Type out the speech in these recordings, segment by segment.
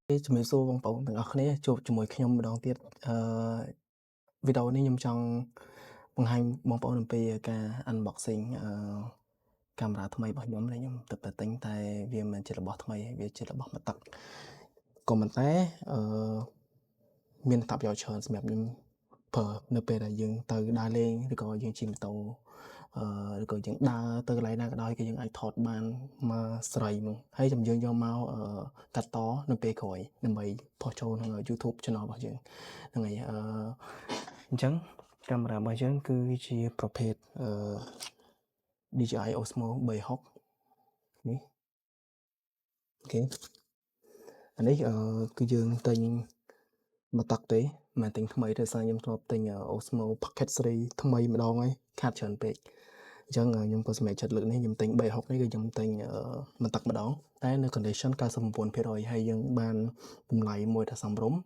ជំរាបសួរបងប្អូនទាំងអស់គ្នាជួបជាមួយខ្ញុំម្ដងទៀតអឺវីដេអូនេះខ្ញុំចង់បង្ហាញបងប្អូនអំពីការ unboxing កាមេរ៉ាថ្មីរបស់ខ្ញុំដែលខ្ញុំទើបតែទិញតែវាមិនជារបស់ថ្មីវាជារបស់មួយទឹកក៏ប៉ុន្តែអឺមានអត្ថប្រយោជន៍ច្រើនសម្រាប់ខ្ញុំប្រើនៅពេលដែលយើងទៅដើរលេងឬក៏យើងជិះម៉ូតូឬក៏យើងដើរទៅកន្លែងណាក៏ដោយគឺយើងអាចថតបានមកសេរីហ្មងហើយចាំយើងយកមកកាត់តនៅពេលក្រោយដើម្បីផុសចូលក្នុង YouTube channel របស់យើងហ្នឹងហើយអញ្ចឹងកាមេរ៉ារបស់យើងគឺជាប្រភេទDJI Osmo 360នេះOK អានេះគឺយើងទិញមកទឹកទេមិនទិញថ្មីទេដោយសារខ្ញុំធ្លាប់ទិញ Osmo Pocket 3ថ្មីម្ដងហើយខាតច្រើនពេកអញ្ចឹងខ្ញុំក៏សម្រេចចិត្តលើកនេះខ្ញុំទិញ360នេះគឺខ្ញុំទិញមួយទឹកម្ដងតែនៅ condition 99%ហើយយើងបានតម្លៃមួយថាសមរម្យ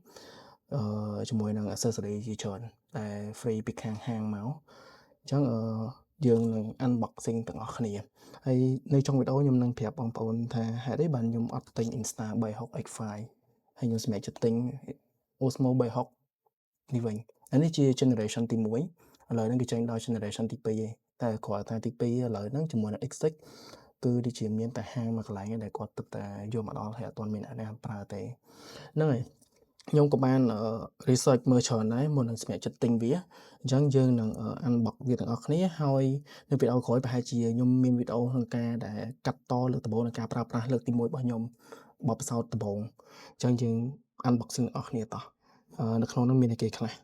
ជាមួយនឹង accessory ជាច្រើនតែ free ពីខាងហាងមកអញ្ចឹងយើងនឹង unboxing ទាំងអស់គ្នាហើយនៅចុងវីដេអូខ្ញុំនឹងប្រាប់បងប្អូនថាហេតុអីបានខ្ញុំអត់ទិញ Insta 360 X5 ហើយខ្ញុំសម្រេចចិត្តទិញ Osmo 360នេះវិញអានេះជា generation ទី1ឥឡូវហ្នឹងគេចេញដល់ generation ទី2ឯងតែគ្រាន់តែទី2ឥឡូវហ្នឹងជាមួយនឹង X6 គឺដូចជាមានតែហាងមួយកន្លែងឯងដែលគាត់ទើបតែយកមកដល់ហើយអត់ទាន់មានអ្នកណាប្រើទេហ្នឹងហើយខ្ញុំក៏បាន research មើលច្រើនដែរមុននឹងសម្រេចចិត្តទិញវាអញ្ចឹងយើងនឹង unbox វាទាំងអស់គ្នាហើយនៅវីដេអូក្រោយប្រហែលជាខ្ញុំមានវីដេអូក្នុងការដែលកាត់តលើកដំបូងនៃការប្រើប្រាស់លើកទី1របស់ខ្ញុំបទពិសោធន៍ដំបូងអញ្ចឹងយើង unboxing ទាំងអស់គ្នាតោះនៅក្នុងនោះមានអីគេខ្លះ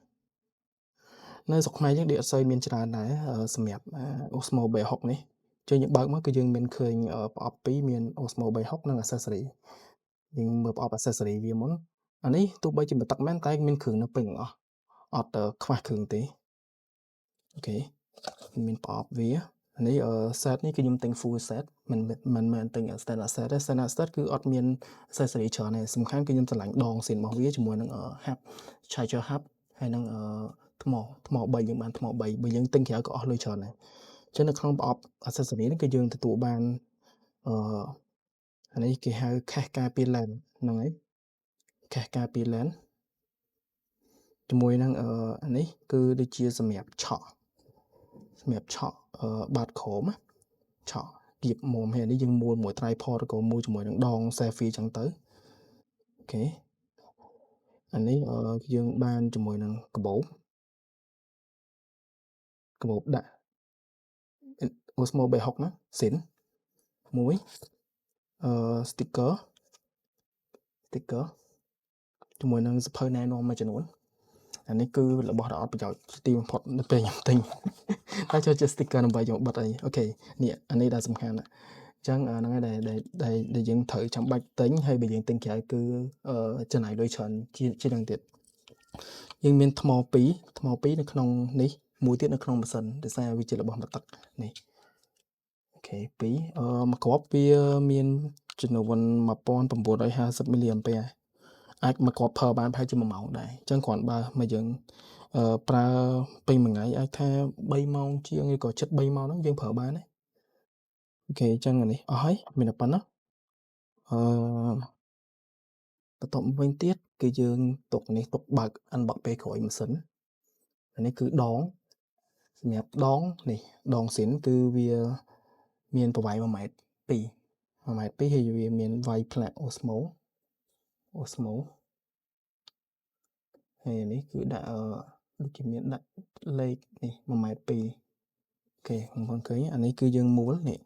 នៅស្រុកខ្មែរយើងដូចអត់សូវមានច្រើនដែរសម្រាប់ Osmo 360នេះចឹងយើងបើកមកគឺយើងមានឃើញប្រអប់ពីរមាន Osmo 360និង accessory យើងមើលប្រអប់ accessory វាមុនអានេះទោះបីជាមួយទឹកមែនតែមានគ្រឿងនៅពេញទាំងអស់អត់ខ្វះគ្រឿងទេOK មានប្រអប់វានេះ set នេះគឺខ្ញុំទិញ full set មិនមិនមែនទិញ standard set ទេ standard set គឺអត់មាន accessory ច្រើនទេសំខាន់គឺខ្ញុំស្រឡាញ់ដងស៊ីនរបស់វាជាមួយនឹង hub charger hub ហើយនឹងថ្មថ្ម3យើងបានថ្ម3បើយើងទិញក្រៅក៏អស់លុយច្រើនដែរអញ្ចឹងនៅក្នុងប្រអប់ accessory នេះគឺយើងទទួលបានអានេះគេហៅ case ការពារ lens ហ្នឹងហើយ case ការពារ lens ជាមួយនឹងអានេះគឺដូចជាសម្រាប់ឆក់សម្រាប់ឆក់បាតក្រោមឆក់គៀបមុំហើយនេះយើងមួលមួយ tripod ឬក៏មួលជាមួយនឹងដង selfie ចឹងទៅOK អានេះយើងបានជាមួយនឹងកាបូបកាបូបដាក់ Osmo 360ណាស៊ីនមួយsticker ជាមួយនឹងសៀវភៅណែនាំមួយចំនួនអានេះគឺរបស់ដ៏អត់ប្រយោជន៍ទីបំផុតនៅពេលខ្ញុំទិញតែចូលជា sticker ដើម្បីយកបិទអីOK នេះអានេះដែលសំខាន់ណាអញ្ចឹងហ្នឹងហើយដែលដែលដែលយើងត្រូវចាំបាច់ទិញហើយបើយើងទិញក្រៅគឺចំណាយលុយច្រើនជាជាងទៀតយើងមានថ្ម2ថ្ម2នៅក្នុងនេះមួយទៀតនៅក្នុងម៉ាស៊ីនដោយសារវាជារបស់មួយទឹកនេះOK 2មួយគ្រាប់វាមានចំនួន1950មីលីអាំពែអាចមកគ្រាប់ប្រើបានប្រហែលជា1ម៉ោងដែរអញ្ចឹងគ្រាន់បើមកយើងប្រើពេញមួយថ្ងៃអាចថា3ម៉ោងជាងឬក៏ជិត3ម៉ោងហ្នឹងយើងប្រើបានដែរ OK អញ្ចឹងអានេះអស់ហើយមានតែប៉ុណ្ណោះបន្ទាប់វិញទៀតគឺយើងទុកនេះទុកបើក unbox ពេលក្រោយម៉ាស៊ីនអានេះគឺដងសម្រាប់ដងនេះដងស៊ីនគឺវាមានប្រវែង1ម៉ែត្រ2 1ម៉ែត្រ2ហើយវាមានវាយផ្លាក Osmo Osmo ហើយនេះគឺដាក់ដូចជាមានដាក់លេខនេះ1ម៉ែត្រ2OK បងប្អូនឃើញអានេះគឺយើងមូលនេះ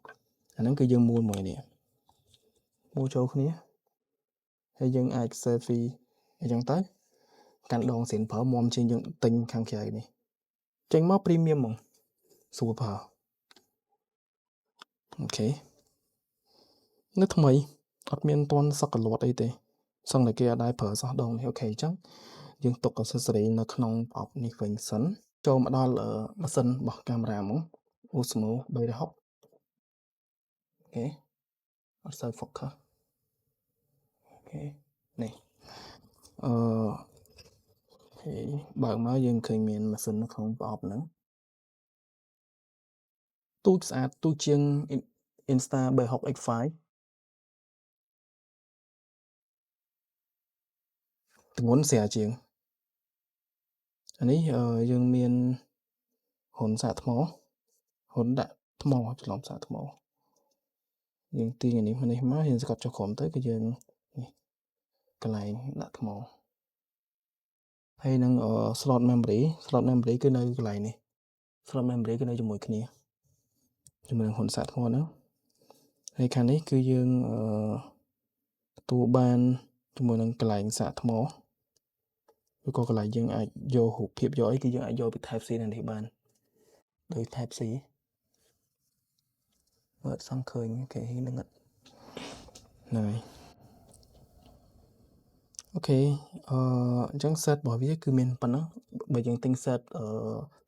អាហ្នឹងគឺយើងមូលមួយនេះមូលចូលគ្នាហើយយើងអាច selfie អញ្ចឹងទៅកាន់ដងស៊ីនប្រើមុំជាងយើងទិញខាងក្រៅនេះចេញមក premium ហ្មងស្រួលប្រើOK នៅថ្មីអត់មានទាន់សឹកកលត់អីទេសឹងតែគេអត់ដែរប្រើសោះដងនេះOK អញ្ចឹងយើងទុក accessory នៅក្នុងប្រអប់នេះវិញសិនចូលមកដល់ម៉ាស៊ីនរបស់កាមេរ៉ាហ្មង Osmo 360OK អត់សូវ focus OK នេះOK បើកមកយើងឃើញមានម៉ាស៊ីននៅក្នុងប្រអប់ហ្នឹងទូចស្អាតទូចជាង Insta 360 X5 ទម្ងន់ស្រាលជាងអានេះយើងមានរន្ធសាកថ្មរន្ធដាក់ថ្មច្រឡំសាកថ្មយើងទាញអានេះមកនេះមកយើងស្កត់ចុះក្រោមទៅគឺយើងនេះកន្លែងដាក់ថ្មហើយនឹង slot memory slot memory គឺនៅកន្លែងនេះ slot memory គឺនៅជាមួយគ្នាជាមួយនឹងហ៊ុនសាកថ្មហ្នឹងហើយខាងនេះគឺយើងអឺទទួលបានជាមួយនឹងកន្លែងសាកថ្មឬក៏កន្លែងយើងអាចយករូបភាពយកអីគឺយើងអាចយកពី Type C នៅនេះបានដោយ Type C មើលអត់សង្ឃើញគេនឹងហ្នឹងហើយ OK អឺអញ្ចឹង set របស់វាគឺមានប៉ុណ្ណឹងបើយើងទិញ set អឺ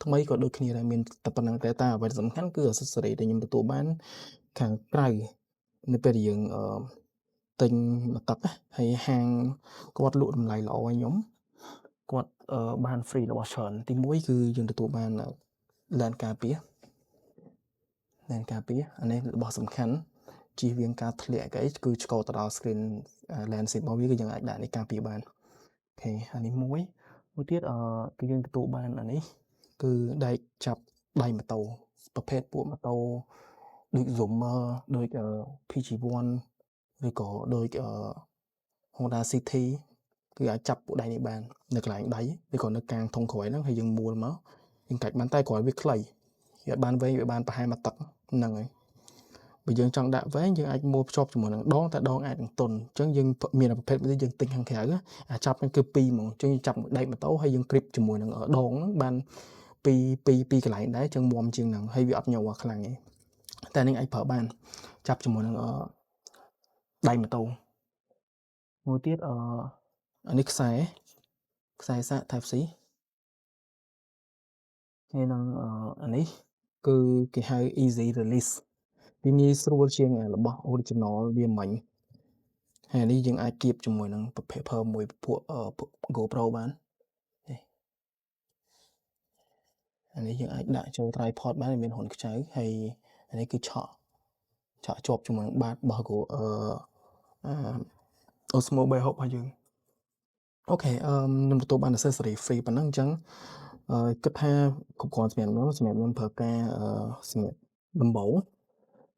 ថ្មីក៏ដូចគ្នាដែរមានតែប៉ុណ្ណឹងតែតែអ្វីដែលសំខាន់គឺ accessory ដែលខ្ញុំទទួលបានខាងក្រៅនៅពេលដែលយើងអឺទិញមកទឹកហើយហាងគាត់លក់តម្លៃល្អឲ្យខ្ញុំគាត់បាន free របស់ច្រើនទី1គឺយើងទទួលបាន lens ការពារ lens ការពារអានេះរបស់សំខាន់ជៀសវាងការធ្លាក់អីគឺឆ្កទៅដល់ screen lens របស់វាគឺយើងអាចដាក់នេះការពារបាន OK អានេះមួយមួយទៀតអឺគឺយើងទទួលបានអានេះគឺដែកចាប់ដៃម៉ូតូប្រភេទពួកម៉ូតូដូច Zoomer ដូច PG1 ឬក៏ដូច Honda City គឺអាចចាប់ពួកដៃនេះបាននៅកន្លែងដៃឬក៏នៅកាងធុងក្រោយហ្នឹងហើយយើងមួលមកយើងកាច់បានតែក្រោយវាខ្លីវាបានវែងវាបានប្រហែលមួយទឹកហ្នឹងហើយបើយើងចង់ដាក់វែងយើងអាចមួលភ្ជាប់ជាមួយនឹងដងតែដងអាចនឹងទន់អញ្ចឹងយើងមានប្រភេទមួយយើងទិញខាងក្រៅអាចាប់ហ្នឹងគឺ2ហ្មងអញ្ចឹងយើងចាប់មួយដែកម៉ូតូហើយយើង grip ជាមួយនឹងដងហ្នឹងបានពីរពីរពីរកន្លែងដែរអញ្ចឹងមាំជាងហ្នឹងហើយវាអត់ញ័រខ្លាំងទេតែនេះអាចប្រើបានចាប់ជាមួយនឹងដៃម៉ូតូមួយទៀតអឺអានេះខ្សែខ្សែសាក Type C ហើយនឹងអានេះគឺគេហៅ easy release វាងាយស្រួលជាងរបស់ original វាមិញហើយនេះយើងអាចគៀបជាមួយនឹងប្រភេទប្រើមួយពួក GoPro បាននេះអានេះយើងអាចដាក់ចូល tripod បានមានរន្ធខ្ចៅហើយអានេះគឺឆក់ឆក់ជាប់ជាមួយនឹងបាតរបស់ Go អឺ Osmo 360របស់យើង OK អឺខ្ញុំទទួលបាន accessory free ប៉ុណ្ណឹងអញ្ចឹងអឺគិតថាគ្រប់គ្រាន់សម្រាប់ខ្ញុំសម្រាប់ខ្ញុំប្រើការអឺសម្រាប់ដំបូង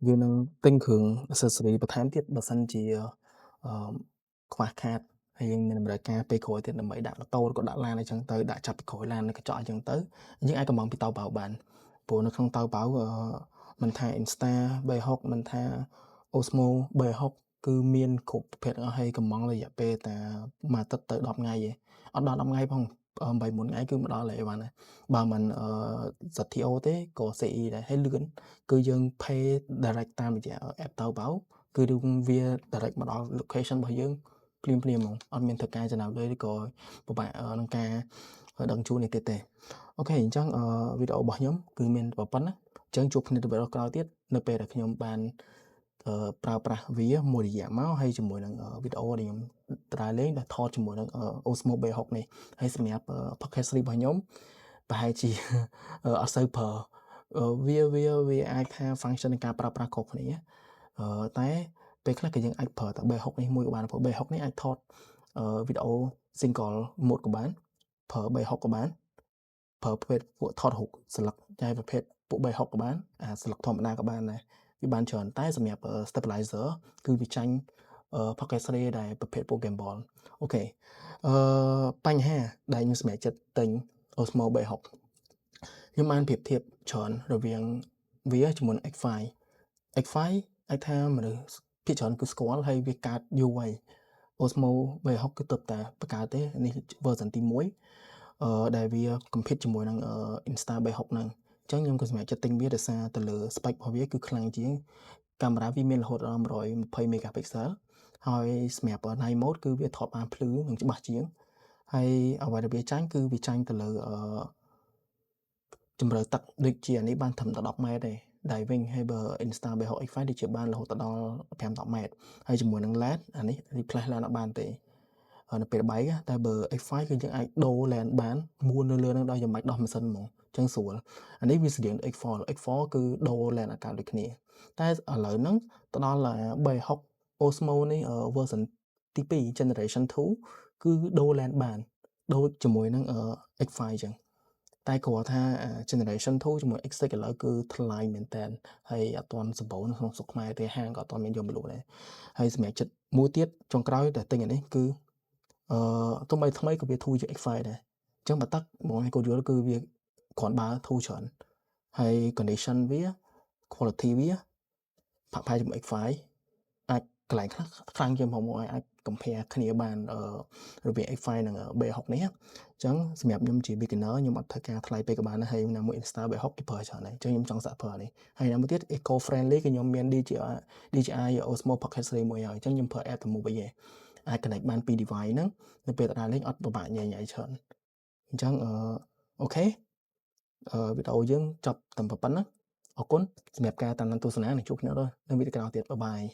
យើងនឹងទិញគ្រឿង accessory បន្ថែមទៀតបើសិនជាអឺខ្វះខាតហើយយើងមានតម្រូវការពេលក្រោយទៀតដើម្បីដាក់ម៉ូតូឬក៏ដាក់ឡានអីចឹងទៅដាក់ចាប់ពីក្រោយឡាននៅកញ្ចក់អីចឹងទៅយើងអាចកម្ម៉ង់ពីតៅបៅបានព្រោះនៅក្នុងតៅបៅអឺមិនថា Insta 360មិនថា Osmo 360គឺមានគ្រប់ប្រភេទអស់ហើយកម្ម៉ង់រយៈពេលតែមួយអាទិត្យទៅ10ថ្ងៃឯងអត់ដល់10ថ្ងៃផង8 9ថ្ងៃគឺមកដល់ហើយអីវ៉ាន់ដែរបើមិនអឺ ZTO ទេក៏ CE ដែរហើយលឿនគឺយើង pay direct តាមរយៈ app Taobao គឺវា direct មកដល់ location របស់យើងភ្លាមៗហ្មងអត់មានធ្វើការចំណាយលុយឬក៏ពិបាកក្នុងការដឹកជញ្ជូននេះទៀតទេOK អញ្ចឹងវីដេអូរបស់ខ្ញុំគឺមានប៉ុណ្ណាអញ្ចឹងជួបគ្នានៅវីដេអូក្រោយទៀតនៅពេលដែលខ្ញុំបានប្រើប្រាស់វាមួយរយៈមកហើយជាមួយនឹងវីដេអូដែលខ្ញុំត្រាលេងដែលថតជាមួយនឹង Osmo 360នេះហើយសម្រាប់ Pocket 3របស់ខ្ញុំប្រហែលជាអត់សូវប្រើវាអាចថា function នៃការប្រើប្រាស់ខុសគ្នាតែពេលខ្លះក៏យើងអាចប្រើតែ360នេះមួយក៏បានព្រោះ360នេះអាចថតវីដេអូ single mode ក៏បានប្រើ360ក៏បានប្រើប្រភេទពួកថតរូបស្លឹកចែប្រភេទពួក360ក៏បានអាស្លឹកធម្មតាក៏បានដែរវាបានច្រើនតែសម្រាប់ stabilizer គឺវាចាញ់ Pocket 3ដែលប្រភេទពួក gimbal OK អឺបញ្ហាដែលខ្ញុំសម្រេចចិត្តទិញ Osmo 360ខ្ញុំបានប្រៀបធៀបច្រើនរវាងវាជាមួយនឹង X5 X5 អាចថាមនុស្សភាគច្រើនគឺស្គាល់ហើយវាកើតយូរហើយ Osmo 360គឺទើបតែបង្កើតទេនេះ version ទី1អឺដែលវា compete ជាមួយនឹង Insta 360ហ្នឹងអញ្ចឹងខ្ញុំក៏សម្រេចចិត្តទិញវាដោយសារទៅលើ spec របស់វាគឺខ្លាំងជាងកាមេរ៉ាវាមានរហូតដល់120 megapixel ហើយសម្រាប់ night mode គឺវាថតបានភ្លឺនិងច្បាស់ជាងហើយអ្វីដែលវាចាញ់គឺវាចាញ់ទៅលើអឺជម្រៅទឹកដូចជាអានេះបានត្រឹមតែ10ម៉ែត្រទេ diving ហើយបើ Insta 360 X5 ដូចជាបានរហូតដល់5 10ម៉ែត្រហើយជាមួយនឹង lens អានេះ replace lens អត់បានទេនៅពេលបែកតែបើ X5 គឺយើងអាចដូរ lens បានមួលនៅលើនឹងដោយចាំបាច់ដោះម៉ាស៊ីនហ្មងអញ្ចឹងស្រួលអានេះវាស្តៀង X4 X4 គឺដូរ lens អាកាដូចគ្នាតែឥឡូវហ្នឹងទៅដល់360 Osmo នេះ version ទី2 generation 2 គឺដូរ lens បានដូចជាមួយនឹង X5 អញ្ចឹងតែគ្រាន់ថា generation 2ជាមួយ X6 ឥឡូវគឺថ្លៃមែនតើហើយអត់ទាន់សម្បូរនៅក្នុងស្រុកខ្មែរទេហាងក៏អត់ទាន់មានយកមកលក់ដែរហើយសម្រាប់ចិត្តមួយទៀតចុងក្រោយដែលទិញអានេះគឺអឺទោះបីថ្មីក៏វាធូរជាង X5 ដែរអញ្ចឹងបើទឹកបងឯងគាត់យល់គឺវាគ្រាន់បើធូរច្រើនហើយ condition វា quality វាផាក់ផាយជាមួយ X5 អាចកន្លែងខ្លះខ្លាំងជាងផងមកអាច compare គ្នាបានអឺរវាង X5 និង B60 នេះអញ្ចឹងសម្រាប់ខ្ញុំជា beginner ខ្ញុំអត់ត្រូវការថ្លៃពេកក៏បានដែរហើយណាមួយ Insta 360គេប្រើច្រើនដែរអញ្ចឹងខ្ញុំចង់សាកប្រើនេះហើយណាមួយទៀត eco friendly គឺខ្ញុំមាន DJI Osmo Pocket 3មួយហើយអញ្ចឹងខ្ញុំប្រើ app តែមួយវិញឯងអាច connect បានពីរ device ហ្នឹងនៅពេលទៅដើរលេងអត់ពិបាកញ៉ៃញ៉ៃច្រើនអញ្ចឹងអឺ OK អឺវីដេអូយើងចប់តែប៉ុណ្ណឹងអរគុណសម្រាប់ការតាមដានទស្សនានិងជួបគ្នានៅវីដេអូក្រោយទៀត bye bye.